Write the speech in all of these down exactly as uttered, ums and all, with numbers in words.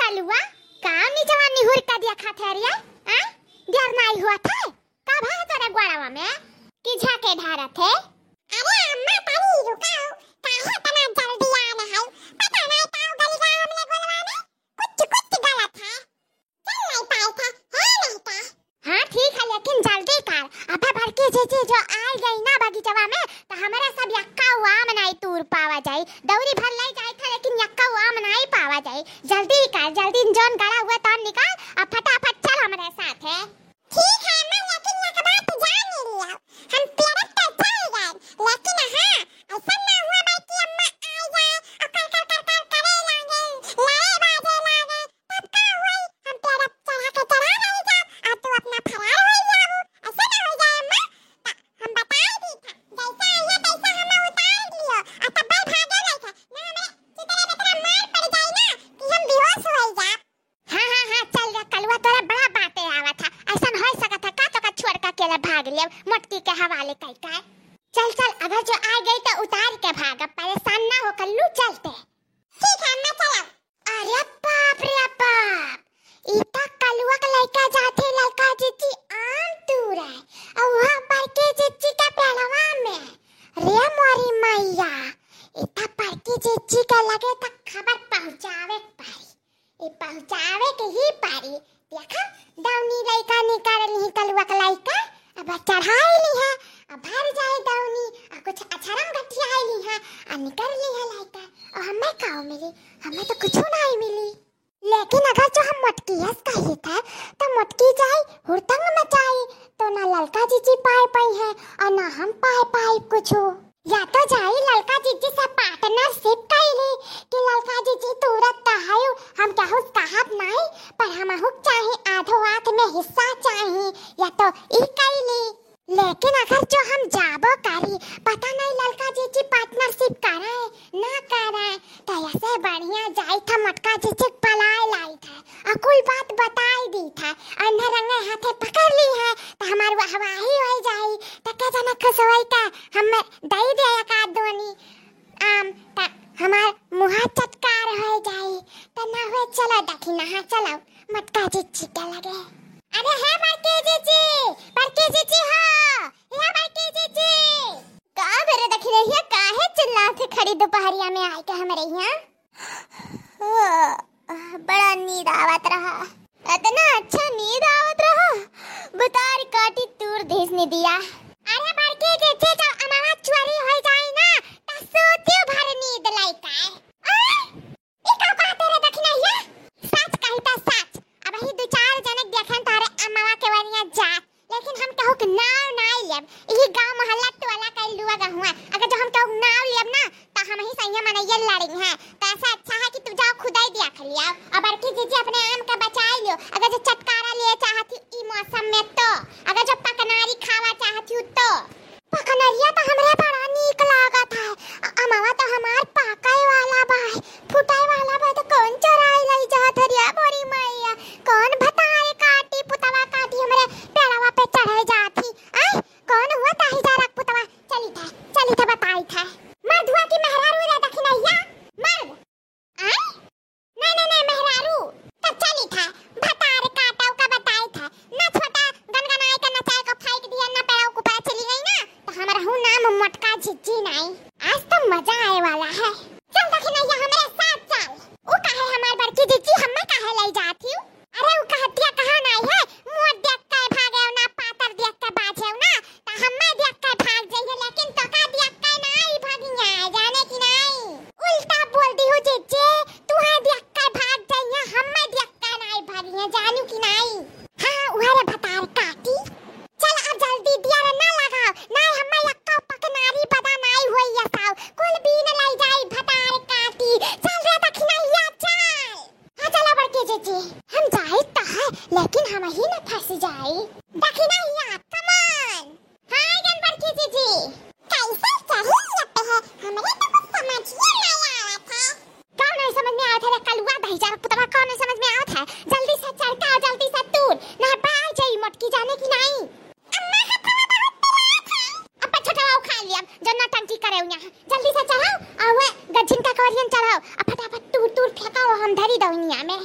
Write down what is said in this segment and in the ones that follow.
कलुआ, का निचवा निहुर का देखत है रे? आ? देर नाई हुआ था? का भा तोरे गोड़वा में? कि झाके ढारत है? अरे अम्मा, तनी रुकाओ, काहे इतना जल्दी आ रहा है? पता नहीं का गल बा हमरे गोड़वा में, कुछ कुछ गलत है। चल नहीं पाए था, है नहीं था। हाँ ठीक है, लेकिन जल्दी कर, अब बड़की जीजी जो आ गई ना बगीचवा में, तो हमारा सब यक्का आम नहीं तूर पावा जाई। दौरी भर ले जाए था, लेकिन यक्का आम नहीं पावा जाई। जल्दी कर, जल्दी जोन गड़ा हुआ तौन निकाल, अब फटाफट चल हमारे साथ है। ठीक है अम्मा, लेकिन एक बात जान लियो, हम पेड़त तो चल गए, लेकिन हाँ, ऐसा ना हुआ बा कि अम्मा आ जाए और कर कर कर कर करे लागे, लड़े बाजे लागे, तब का हुई? हम पेड़त चढ़ा के चढ़ा नहीं जाब, और तू अपना फरार हो जाबू, ऐसा ना हो जाए अम्मा। त हम बताई दी था, जैसा आइए तैसा हमें उतार लियो, और तब भागे नहीं था, ना हमें चितरे में तेरा मार पड़ जाए ना कि हम बेहोश हो जाब। हाँ, हाँ, हाँ, चल रे कलुआ, तोरा बड़ा बाते आवत है। ऐसन हो सकत है का तोका छोड़ के अकेले भाग लेब मोटकी के हवाले कई का? चल, चल, अगर जो आ गई तो उतार के भागब, परेशान ना हो कल्लू, चलते। ठीक है अम्मा, चलो। अरे बाप रे बाप, ई त कलुआ के लइका जाथे ललका जीजी आम तूरे, और वह बड़की जीजी के पेड़वा में। रे मोरी मैया, ई त बड़की जीजी के लगे त खबर पहुँचावे के पड़ी। ए पहुँचावे के ही पारी। देखा, दौनी लइका निकाल ली, कलुआ के लइका, अब चढ़ाई ली है, अब भर जाए दौनी, आ कुछ अछरम गठियाई ली है, आ निकल ली है लइका, और हमें का मिली? हमें तो कुछ नहीं मिली। लेकिन अगर जो हम मोटकी हस कही थे, तो मोटकी जाई, हुड़दंग मचाई, तो ना ललका जीजी पाए पाई है, और ना हम पाए पाई कुछ। या तो जाई ललका जीजी से partnership कइली कि ललका जीजी तुरत कहायु, हम केहू कहब नहीं, पर हमहू चाही आधो आध में हिस्सा चाही, या तो ई कइली। लेकिन अगर जो हम जाबो करी, पता नहीं ललका जीजी partnership करे ना करे, तो ऐसे बढ़िया जाई था मोटका जीजी पलाए लाई था। आ कुल बात बताई दी था। अन्हर रंगे हाथे पकड़ ली है, त हमार वाहवाही हो जाई, त के जना खुश होई त हम दई दे एक आध दोनी आम, त हमार मुहा चटकार हो जाई। त ना हुए, चलो दखिनहा, चलो मोटका जीजी के लगे। अरे हे बड़की जीजी, बड़की जीजी हो, हे बड़की जीजी। का बेरे दखिनहिया, काहे चिल्लात है खड़ी दोपहरिया में आइके हमरे यहाँ? बड़ा नींद आवत रहा। इतना अच्छा नींद आवत रहा, भतार काटी तूर देस निदिया। अरे बड़की जीजी, जब अमवा चोरी हो जाई ना, त सूती भर नींद लइका। आ? ई का कहते रे दखिनहिया? सच कही त सच, अबही दू चार जने देखेन तोहरे अमवा के वरिया जात, लेकिन हम केहू के नाव नाई लेब। इही गांव मोहल्ला टोला कई लुआ गहुआ, अगर जो हम केहू के नाव लेब ना, त हमही सैया मनैया लड़ी हैं। त ऐसा अच्छा है कि तू जाओ खुदाई देख लिया, और बड़की जीजी अपने आम के बचाई लियो। अगर जो चटकारा लिए चाहत ही ई मौसम में तो, अगर जो पकनारी खावा चाहत ही तो। पकनरिया त हमरे बड़ा नीक लागत है। अ-, अमवा त हमार पाकय वाला बा, फुटय वाला बा, त कौन चोराई लई जात हरिया मोरी मैया? कौन भतार काटी, पुतवा काटी हमरे पेड़वा पे चढ़े जात ही? आय, कौन हुआ ताही जा रख पुतवा? चली था, चली था बताई था। मर्दुआ की मेहरारू रे दखिनहिया, मर्द। आय? नहीं, नहीं, नहीं, मेहरारू, तब चली था, भतार काटव का बताई था, ना छोटा गनगनाए का नचाए का फेंक दिया, ना पैरों के ऊपर चली गई ना, तो हमारा हूँ नाम मोटका जिज्जी नहीं। आज तो मजा आए वाला है। चल दखिनैया, हमरे साथ चल। उ काहे हमार बड़की जिज्जी हमें काहे ले जाती हूँ? अरे उ कहतिया कहा नहीं है, मोट देख के भागे ना, पातर देख के बाझे ना, त हम्मे देख के भाग जइहे, लेकिन तोका देख के नाई भगिया, जाने की नाई? उल्टा बोल दी हो जीजी, तुहे देख के भाग जइहे, हम्मे देख के नाई भगिया, जानू की नाई? हाँ, उहे रे भतार काटी। चल अब जल्दी दिया रे ना लगाओ, नाई हम्मे यक्का पकनारी बदा नाई होई यसाओ, कुल बीन लई जाई भतार काटी। चल रे दखिनैया चल। हाँ, चला बड़की जीजी, हम जाइत त है, लेकिन हमही न फंस जाई। दखिनैया, come on। हाँ, गन बड़की जीजी। कैसे चढ़ी ये पे है, हमरे तो कुछ समझ ही नहीं आवत है। कौन नहीं समझ में आवत है रे कलुआ दही जरा पुतवा, कौन नहीं समझ में आवत है? जल्दी से चढ़ के आओ, जल्दी से तूर, ना बाहर जाई मोटकी जाने की नहीं। अम्मा, हथवा बहुत पिरात है। अब छोटवा उखाड़ लिया, जो नौटंकी करे हुआ है। जल्दी से चढ़ाओ, और वह गज्जिन का कवरियन चढ़ाओ, और फटाफट तूर तूर फेंकाओ, हम धरी दवनिया में।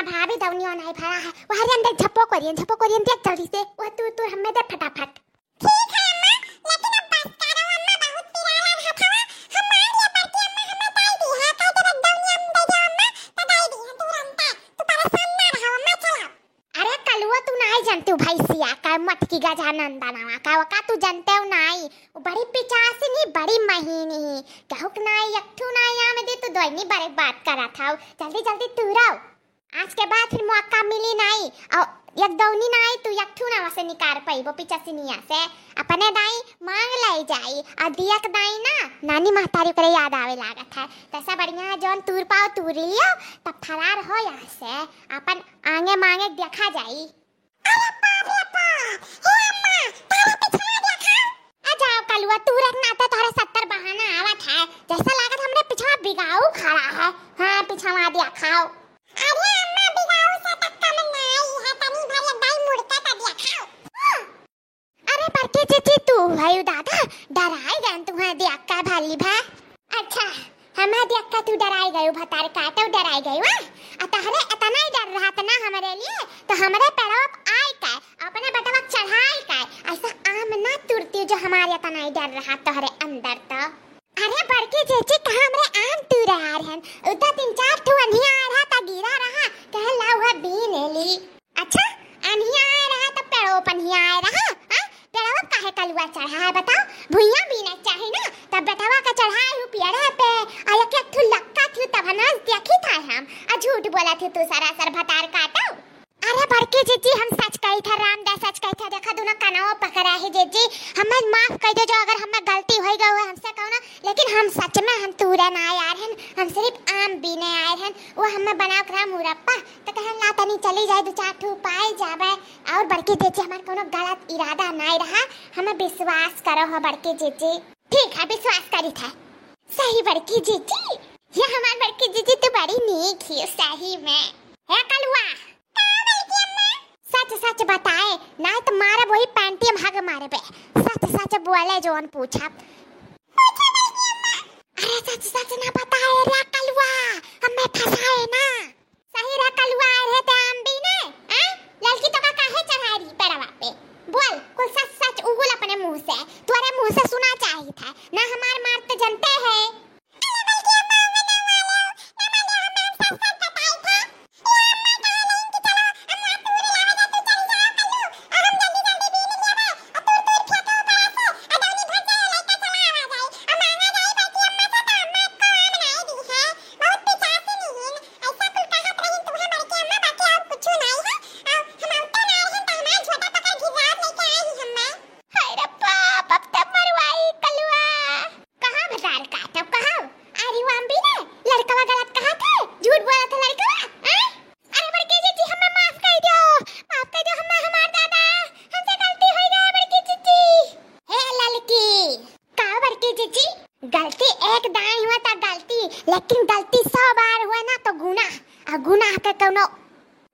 भाभी दौनियो नाहीं भरा है, वहरे अंदर झप्पो करियन, झप्पो करियन, देख जल्दी से, वह तूर तूर हमें दे फटाफट। ठीक है अम्मा, लेकिन अब बस करो अम्मा, बहुत पिराला हथवा, हम मार लिया पड़ती अम्मा, हमें दे दी है, कह दे दौनिया में दे दो अम्मा, तो दे दी है तुरंत, तू परेशान ना रहो अम्मा, चलो। अरे कलुआ, तू नाहीं जानती हो भैंसिया का मटकी गजानंदनवा का, वका तू जानते हो नाहीं? वो बड़ी पिचासी नहीं, बड़ी महीनी ही। कहूक नाहीं, एक ठू नाहीं आमे दे, तू दोइनी बड़े बात करा था। जल्दी जल्दी तूरो। आज के बाद फिर मौका मिली नाहीं। और एक दौनी नाहीं, तू एक ठू ना वसे निकार पाई, वो पिचासिनिया से। अपने दाई मांग लाई जाई, और दिया के दाई ना, नानी महतारी करे याद आवे लागत है। तैसा बढ़िया है, जौन तूर पाओ तूर लियो, तब फरार हो यहाँ से। अपन आगे मांगे देखा जाई। अरे बाप रे बाप, हे अम्मा, तारा पिछवा देखा। आ जाओ कलुआ, तू रख ना तो तोहरे सत्तर बहाना आवत है। जैसा लागत हमरे पिछवा बिगाऊ खड़ा है। हाँ, पिछवा देखाओ। अरे अम्मा, बिगाऊ से तक कम नाई है, तनी भर एक बाई मुड़ के तो देखाओ। हाँ। अरे बड़की जीजी, तू भई दादा, डराई गन तुम्हारे दिया का भाली भा। अच्छा, हमारे दिया का तू डराई गयो, भतार काटो डराई गयो, हाँ? आ तहरे इतना ही डर रहा था ना हमारे लिए, तो हमारे पेड़वा पे आई का, अपने बेटवा चढ़ाई का, ऐसा आम ना तुरती जो हमारे इतना ही डर रहा तोहरे अंदर तो। अरे बड़की जीजी, कहाँ हमरे आम तूरे आ रहन, उधर तीन चार ठो अनिया आ रहा था, गिरा रहा, कहे ला हुआ बीन ली। अच्छा, अनिया आए रहा तब पेड़ो पनिया आए रहा, हाँ? पेड़वा काहे कलुआ चढ़ा है बताओ? भुइयां बीने चाही ना, तब बेटवा के चढ़ाए हूँ पेड़े पे, आ एक एक ठू लक्का थी तब हम आज देखी था हम, आ झूठ बोला थी तू सरासर भतार काटो। अरे बड़की जीजी, हम सच कही था, रामदास सच कही था, देखा दोनों कनवा पकड़ा है जीजी, हमें माफ कर दो जो अगर हमें गलती हो गई हो हमसे कहो ना, लेकिन हम सच में हम तूरे ना आए रहन, हम सिर्फ आम बीने आए रहन, वो हमें बनाओ करा मुरब्बा। तो कहन ला तनी चली जाए, दो चार ठू पाई जावे। और बड़की जीजी, हमार कोनो गलत इरादा नाई रहा, हमें विश्वास करो हो बड़की जीजी। ठीक है, विश्वास करी था। सही बड़की जीजी, ये हमार बड़की जीजी तो बड़ी नीक ही सही में। हे कलुआ, का बड़की अम्मा? सच सच बताए, नाई तो मारब वही पैंटी में हग मारबे। सच सच बोले जौन पूछब। पूछो बड़की अम्मा। अरे सच सच ना बताए रे कलुआ, हमें फंसाए ना। सही रह कलुआ आए रहे ते आम बीने, हैं? ललकी तो का काहे चढ़ाए रही पेड़वा पे? बोल, कुल सच सच उगुल अपने मुंह से। तोरे मुंह से सुना चाहिए था। ना हमार मार तो जनते है। अरे बल्कि अम्मा, उन्हें ना मारो, ना मारो, हम आम सच सच बताई था। ये अम्मा कहा लेकिन कि चलो, अम्मा तू रे लावे जा, तू चली जाओ कल्लू। और हम जल्दी जल्दी बीन लियावे, और तूर तूर फेंके ऊपर से, और दौनी भर जाए, लइका चला आवा जाए। और मांगा जाए बल्कि अम्मा से तो अम्मा को आम नाई दी है। बहुत पिचासी नहीं है। ऐसा कुल कहत रही तू है बड़की अम्मा, बाकी और कुछ नहीं है। आ, हम आवते ना रहे तो हमार झोटा पकड़ घिराव लेके आई ही हम्मे। हाय रे बाप, अब तब मरवाई कलुआ। कहाँ भतार काटब, कहाँ? अरे वो अम्बी ने, लड़कवा गलत कहा था, झूठ बोला था लड़कवा, हैं? अरे बड़की जीजी, हमें माफ कर दो, माफ कर दो हमें, हमार दादा, हमसे गलती हो गया बड़की जीजी। हे ललकी, का बड़की जीजी? गलती एक दाई हुआ था गलती, लेकिन गलती सौ बार हुआ ना तो गुनाह, और गुनाह के कौनो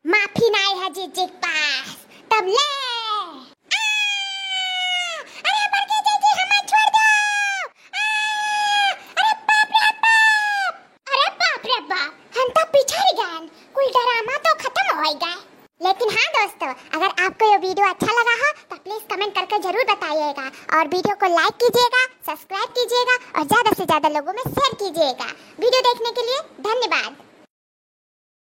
माफी नाई है जीजी के पास। तब ले। आ! अरे बड़की जीजी, हमें छोड़ दो। आ! अरे बाप रे बाप। अरे बाप रे बाप, हम तो पिछड़ गए। कुल ड्रामा तो खत्म हो गए। लेकिन हाँ दोस्तों, अगर आपको ये video अच्छा लगा हो तो please comment करके जरूर बताइएगा और video को like कीजिएगा, subscribe कीजिएगा और ज्यादा से ज्यादा लोगों में share कीजिएगा। Video देखने के लिए धन्यवाद।